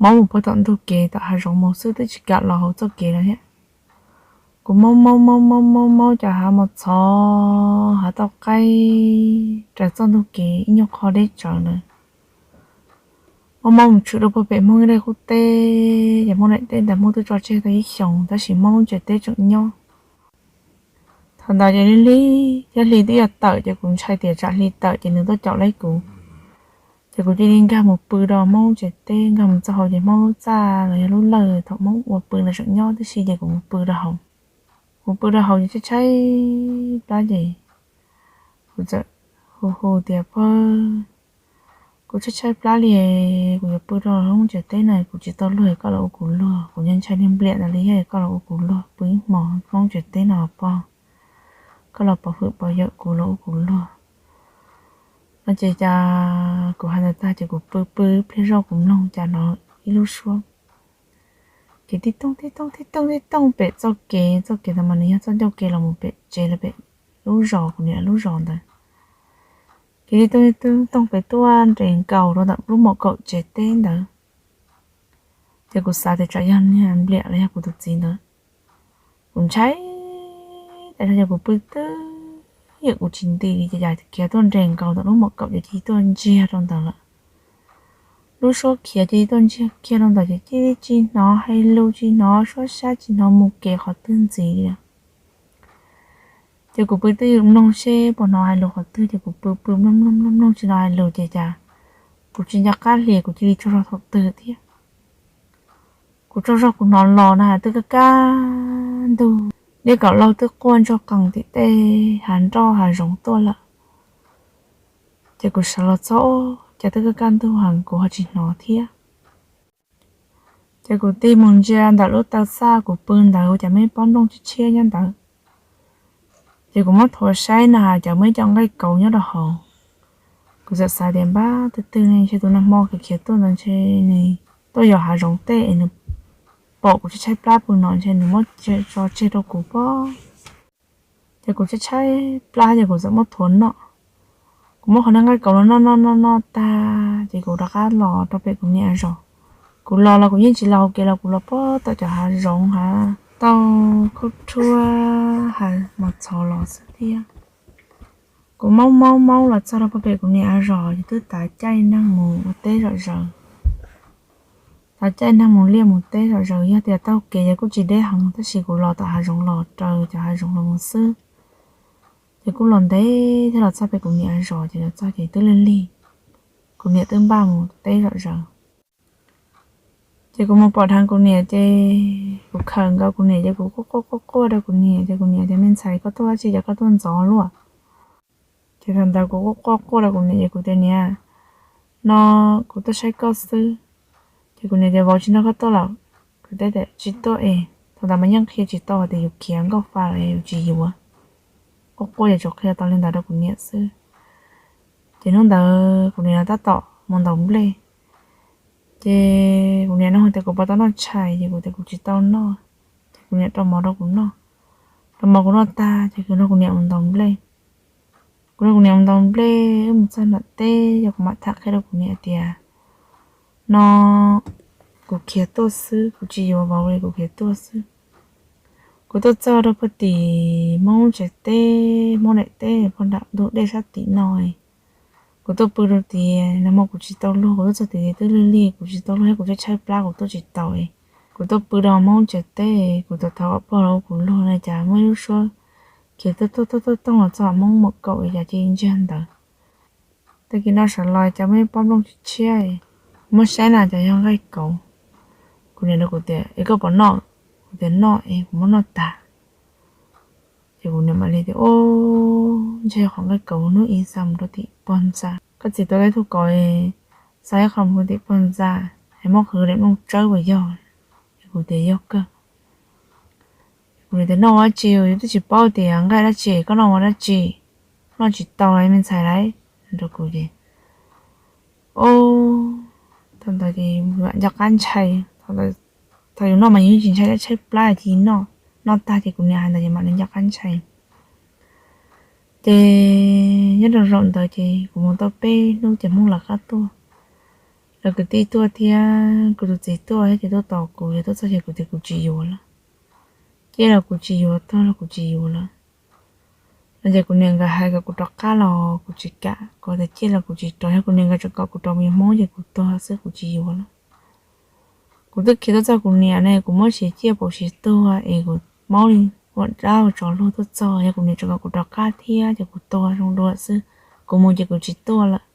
maub mus puag tom ntug kev tom hav zoov mus xwb, twb tsis kam los hauv txoj kev lawm thiab. Kuv maub maub maub maub maub maub cov hav mos txhov, hav tauj qaib raws txoj ntug kev ib nyuag qho deb tsawv ntawd. Maub maub mus tshwm rau puag pem Hmoob ib daim qub teb, ces Hmoob daim teb ntawd Hmoob twb tso tseg tau ib xyoos, tab sis Hmoob lub tsev teb tseem nyob. Thaum ntawd ces hli, thiab hli twb yuav tawm, ces kuv ntshai tias tsam hli tawm ces nws tuaj caum laib kuv. Ces kuv cia li nkag mus pw rau Hmoob tsev teb, nkag mus txog hauv ces Hmoob lub txaj los yog lub lawj thaum Hmoob ua pw ntawd tseem nyob tib si, ces kuv mus pw rau hauv. Kuv pw rau hauv ces tshaib tshaib plab ces kuv txawm hu hu tias, Pag, kuv tshaib tshaib plab li, kuv yuav pw rau Hmoob tsev teb no, kuv tsis tau luag, koj los ua kuv luag. Kuv ntshai ntshai niag npliam ntawd li, yog koj los ua kuv luag, pw ib hmos Hmoob tsev teb no pog, koj los pov hwm pov yawm kuv, los ua kuv luag. No ces cas kuv hais ntawd tag ces kuv pw pw ib pliag zoj kuv mloog cas hnov ib lub suab kev tib tooj tib tooj tib tooj tib tooj pem txoj kev, txoj kev ntawd mas nws yog txoj ncauj kev los mus pem tsev lawm, pem lub zos, kuv niam lub zos ntawd. Kev tib tooj tib tooj pem tuaj nres nkaus rau ntawm lub mom kaum tsev teb ntawd. Ces kuv xav tias tsam yog niag npliam los yog kuv tus txiv ntawd. Kuv ntshai tas zog ces kuv pw twb ywm kuv tsis nti li, ces cas khiav tuaj nres nkaus ntawm lub mom kaum ces cia li tuaj ntsiag rau ntawd lawm. Lub suab khiav cia li tuaj ntsiag kiag rau ntawd ces cia li tsis hnov hais lus, tsis hnov suab sab, tsis hnov mus kev qhov twg ntxiv li. Ces kuv pw twb ywm mloog seb puas hnov hais lus qhov twg, ces kuv pw pw mloog mloog mloog mloog tsis hnov hais lus ces cas kuv tsis nco qab hli, kuv cia li tsaug zog thaum twg thiab. Kuv tsaug zog kuv hnov los na twb kaj kaj ntug, dej kaum lauj twb quaj ntsoog qees tim tej hav nroj hav zoov tuaj lawm. Ces kuv sawv los txog, cas twb kaj kaj ntug heev kuv ho tsis hnov thiab. Ces kuv tig mus ntsia ntawm lub taw xaj kuv pw ntawd cas muaj ib pob nplooj tshiab tshiab nyob ntawd. Ces kuv muab thuav saib na cas muaj ib co nqaij kauv nyob rau hauv. Kuv txawm xav tias npab twg twg ne, ntshe tus nag hmo khiav khiav tuaj ntawd ntshe nws tuaj yos hav zoov tej es nws pom kuv tshaib tshaib plab pw no ntshe nws muab tso tseg rau kuv pob. Ces kuv tshaib tshaib plab ces kuv txawm muab thuav noj. Kuv muab qhov niag nqaij kauv los noj noj noj noj tag ces kuv rov qab los rau pem kuv niam zos. Kuv los los kuv yeej tsis los hauv kev los, kuv los puag tom cov hav zoov hav tauj khaub rhuab hav mos txhov los xwb thiab. Kuv maub maub maub los txog rau puag pem kuv niam zos ces twb tav caij neeg mus ua teb zom zaws. Tav caij neeg mus liaj mus teb zom zaws, yog tias taug kev ces kuj tsis deb heev tab sis kuv los tom hav zoov los raws cov hav zoov los mus xwb. Ces kuj los ntev thiab los txog pem kuv niam zos ces los txog ces twb lig lig, kuv niam twb npaj mus teb zom zaws. Ces kuv mus pom dheev kuv niam ces kuv khawm nkaus kuv niam ces kuv quaj quaj quaj quaj rau kuv niam ces kuv niam tias, Me ntxhais, koj tuaj dab tsi ces koj tuaj ntxov luaj? Ces thaum ntawd kuv quaj quaj quaj rau kuv niam ces kuv tias, Niam, no kuv tuaj saib koj xwb. Ces kuv niam tias, Vauv tsis nrog koj tuaj lawm? Kuv teb tias, Tsis tuaj es. Thaum ntawd mas yeej qhia tsis tau hais tias yus khiav nkauj fa los yus tsis yuav. Quaj quaj ces tsuas qhia tau li ntawd rau kuv niam xwb. Ces hnub ntawd kuv niam los tab tom mus ntaus nplej. Ces kuv niam nug tias kuv puas tau noj tshais ces kuv tias kuv tsis tau noj. Ces kuv niam rau mov rau kuv noj. Rau mov kuv noj tag ces kuv nrog kuv niam mus ntaus nplej. Kuv nrog kuv niam mus ntaus nplej wb mus txog nram teb ces kuv mam tham qhia rau kuv niam tias, No kuv khiav tuaj xwb, kuv tsis yuav vauv li, kuv khiav tuaj xwb. Kuv tuaj txog rau puag tim Hmoob tsev teb, Hmoob daim teb puag nram ntug dej sab tim no. Kuv tuaj pw rau tid, nag hmo kuv tsis tau luag, kuv tuaj txog tid twb lig lig, kuv tsis tau luag thiab kuv tshaib tshaib plab kuv tuaj tsis tau. Kuv tuaj pw rau Hmoob tsev teb, kuv tau thov kom pog los ua kuv luag no cas muaj ib lub suab khiav tuaj tuaj tuaj tuaj tooj los txog Hmoob mom kaum cas cia li ntsiag ntawd. Tag kis no sawv los cas muaj ib pob nplooj tshiab tshiab, muab saib na cas yog nqaij kauv. Kuv niam rau kuv tias, Es koj puas noj? Kuv tias, Noj es, kuv muab noj tag. Ces kuv niam mam li tias, Ub, ntshe yog qhov nqaij kauv hnub ib xa mus rau tim pog ntxa. Koj txiv tua tau ib tug kauv, xa ib qho mus rau tim pog ntxa, es muab qhwv daim nplooj tsawb puas yog? Ces kuv tias, Yog kawg. Kuv niam tias, Noj ua dab tsi? Yus twb tsis paub tias nqaij dab tsi, koj noj ua dab tsi? Noj tsis tau li me ntxhais lauj, rau kuv ces, o, thaum ntawd ces mam nco qab ntshai. Thaum yus noj mas yus yeej tsis ntshai, tshaib plab ces noj, noj tag ces kuv niam hais ntawd ces mam li nco qab ntshai. Ces nyob rau zaum ntawd ces kuv mus tau peb hnub ces Hmoob lawv qab tuaj. cov kwv tij tuaj thiab kuv tus txiv tuaj thiab ces tuaj tos kuv, ces tuaj txog ces kuv tias kuv tsis yuav lawm, ciaj los kuv tsis yuav, tuag los kuv tsis yuav lawm. No ces kuv niam nkawd hais kom kuv rov qab los kuv tsis kam, kuv tias ciaj los kuv tsis rov, yog kuv niam nkawd tseem kom kuv rov mus yuav Hmoob ces kuv tuag xwb, kuv tsis yuav lawm. Kuv twb khiav tuaj txog kuv niam ne, kuv muab siv ciaj paum siv tuag es kuv maub li ua dab ua tsov luag tuaj txog, yog kuv niam tseem kom kuv rov qab thiab ces kuv tuag zoo dua xwb, kuv mus ces kuv tsis tuaj lawm.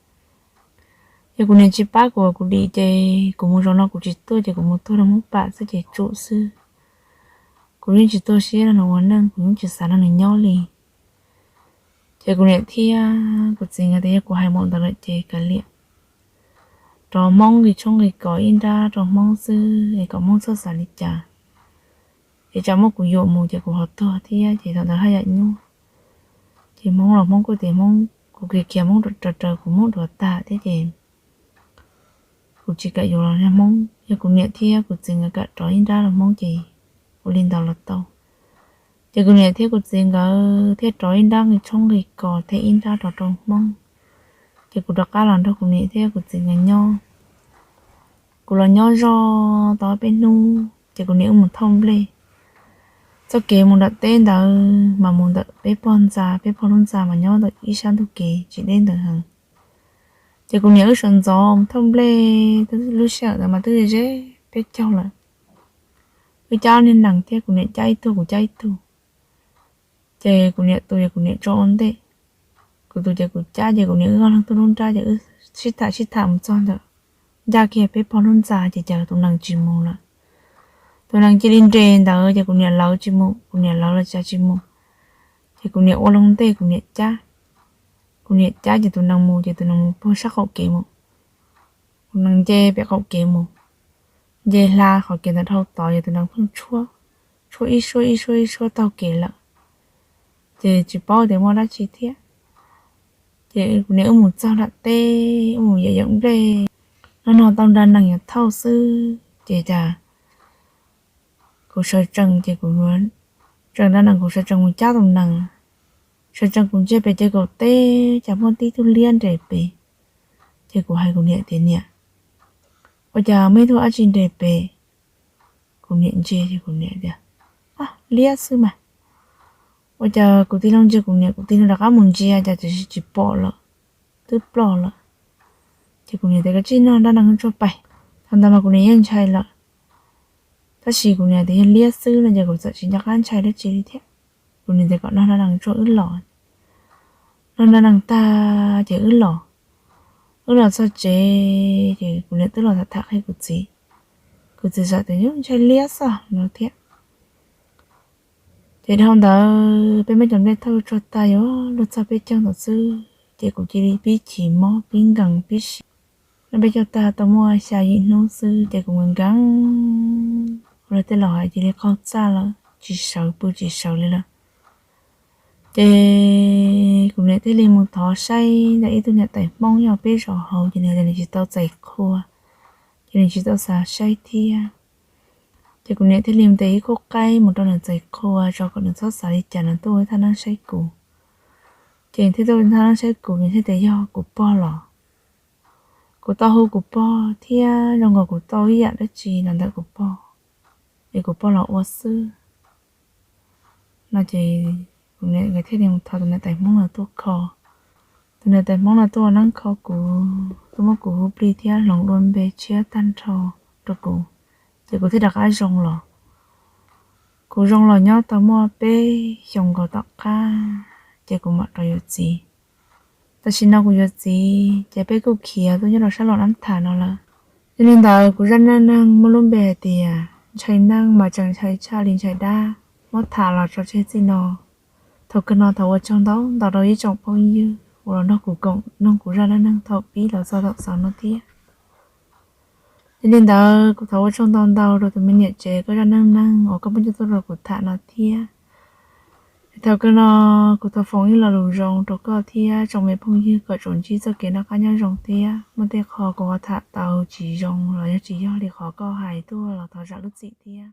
Yog kuv niam tsis pab kuv, kuv dim ces kuv mus zaum no kuv tsis tuaj ces kuv mus tuag rau Hmoob pam xwb ces tsum xwb. Kuv yeej tsis tuag siab rau nws ua neej, kuv yeej tsis xav rau nws nyob li. Ces kuv niam thiab kuv txiv nkawd tias yog kuv hais mus ntawd lawm ces kav liam, rov Hmoob nqis tshoob nqis kos ib nrab rau Hmoob xwb es kom Hmoob txhob xav li cas, es tsam muab kuv yuam mus ces kuv ho tuag thiab ces thaum ntawd haj yam nyuaj. Ces Hmoob los Hmoob kuj tias Hmoob, kuv khiav khiav Hmoob raws raws kuv Hmoob dhuav tag thiab ces kuv tsis kam yuav los Hmoob, yog kuv niam thiab kuv txiv nkawd kam rov ib nrab rau Hmoob ces ua li ntawd los tau. Ces kuv niam thiab kuv txiv nkawd thiaj rov ib nrab nqis tshoob nqis kos thiab ib nrab rov rau Hmoob. Ces kuv rov qab los nrog kuv niam thiab kuv txiv nkawd nyob. Kuv los nyob zog tau peb hnub ces kuv niam wb mus thauj nplej. Txoj kev mus nram teb ntawd mas mus ntawm peb pog ntxa, peb pog lub ntxa mas nyob ntawm ib sab ntug kev tsis deb ntawd heev. Ces kuv niam wb sawv ntxov mus thauj nplej, lub sij hawm ntawd mas twb ze peb caug lawm. Wb cab niag nees thiab kuv niam cab ib tug kuv cab ib tug. Ces kuv niam tus ces kuv niam tso ua ntej, kuv tus ces kuv cab, ces kuv niam wb ob leeg tuaj lub nrab ces wb sib tham sib tham mus txog ntawm ncaj kiag peb pog lub ntxa ces cas tus nees tsis mus lawm. Tus nees cia li nres ntawd ces kuv niam lawv tsis mus, kuv niam lawv los cas tsis mus. Ces kuv niam ua loo ntej kuv niam cab, kuv niam cab ces tus nees mus, ces tus nees mus puag sab qaum kev mus. Kuv nees nce pem qaum kev mus, nce hla qhov kev ntawd dhau tod ces tus nees pheej tshuab, tshuab ib suab ib suab ib suab taug kev lawm. Ces tsis paub tias muaj dab tsi thiab. Ces kuv niam wb mus txog nram teb, wb mus yawm yawm nplej, no no tau nra nees yuav thauj xwb ces cas kuv sawv tsees ces kuv tseem nra nees kuv sawv tsees mus cab tus nees, sawv tsees kuv ntsia pem ces kaum teb cas muaj tib tug liab nres pem. Ces kuv hais kuv niam tias niam, ua cas muaj ib tug dab tsi nres pem? Kuv niam ntsia ces kuv niam tias, liab xwb mas. Ua cas kuv tij laug ntsia kuv niam, kuv tij laug rov qab mus ntsia cas tsis pom lawm, twb ploj lawm. Ces kuv niam tias koj tsij noj nra nees tsuag pais. Thaum ntawd mas kuv niam yeej ntshai lawm, tab sis kuv niam tias yog liab xwb no ces kuv txawm tsis nco qab ntshai dab tsi li thiab. Kuv niam tias kom noj nra nees tsuag wb los. Noj nra nees tag ces wb los, wb los txog tsev ces kuv niam twb los tham tham qhia kuv txiv. Kuv txiv xam tias yus ntshai liab xwb no thiab. Ces dhau ntawd peb muab cov nplej thauj tsuag tag yuav luag txog peb caug ntawd xwb ces kuv cia li pib chim mob pib nkees pib siav. Noj peb caug tag tau muaj xya yim hnub xwb ces kuv nkees nkees, ua luag tej laus hais cia li qaug txaj lawm, tsis sawv pw tsis sawv li lawm. Ces kuv niam thiaj li mus thov saib ntawm ib tug niam tais Hmoob nyob peb zos hauv ces nws tias nws tsis tau txais qhua, ces nws tsis tau xav saib thiab. Ces kuv niam thiaj li mus ntes ib khub qaib mus rau nws txais qhua tso kom nws txhob xav li cas nws tuaj ua ib thaj neeb saib kuv. Ces nws thiaj tuaj ua ib thaj neeb saib kuv, nws thiaj tias yog kuv pog los. Kuv tau hu kuv pog thiab zoo nkaus kuv tau ib yam dab tsi los ntawm kuv pog, es kuv pog los ua xwb no ces kuv niam nkawd thiaj li mus thov tus niam tais Hmoob no tuaj kho. Tus niam tais Hmoob no tuaj ua neeb kho kuv, tuaj muab kuv hu plig thiab hloov dua npe tshiab tag nrho rau kuv, ces kuv thiaj rov qab zoo los. Kuv zoo los nyob tau muaj peb xyoos nkaus tom qab ces kuv mam rov yuav txiv. Tam sim no kuv yuav txiv ces peb kuj khiav tuaj nyob rau sab Luam Nab Tham no lawm. Yog li ntawd kuv zaj neej neeg muaj lub npe hais tias ntshai neej mas tseem ntshai tshaj li ntshai dab, muab tham los tso tseg txij no. Thaum kawg no thov ua tsaug ntau ntau rau ib tsoom phooj ywg uas los nrog kuv koom mloog kuv zaj neej neeg thaum pib los txog thaum xaus no thiab. Yog li ntawd kuv thov ua tsaug ntau ntau rau tus me niam tsev koj zaj neej neeg uas koj muab coj tuaj rau kuv tham no thiab. Thaum kawg no kuv thov foom ib lo lus zoo rau koj thiab tsoom me phooj ywg kom tsuas ntsib txoj kev noj qab nyob zoo thiab muaj tej qho kuv ho tham tau tsis zoo los yog tsis yog li qhov koj hais tuaj los thov zam lub txim thiab.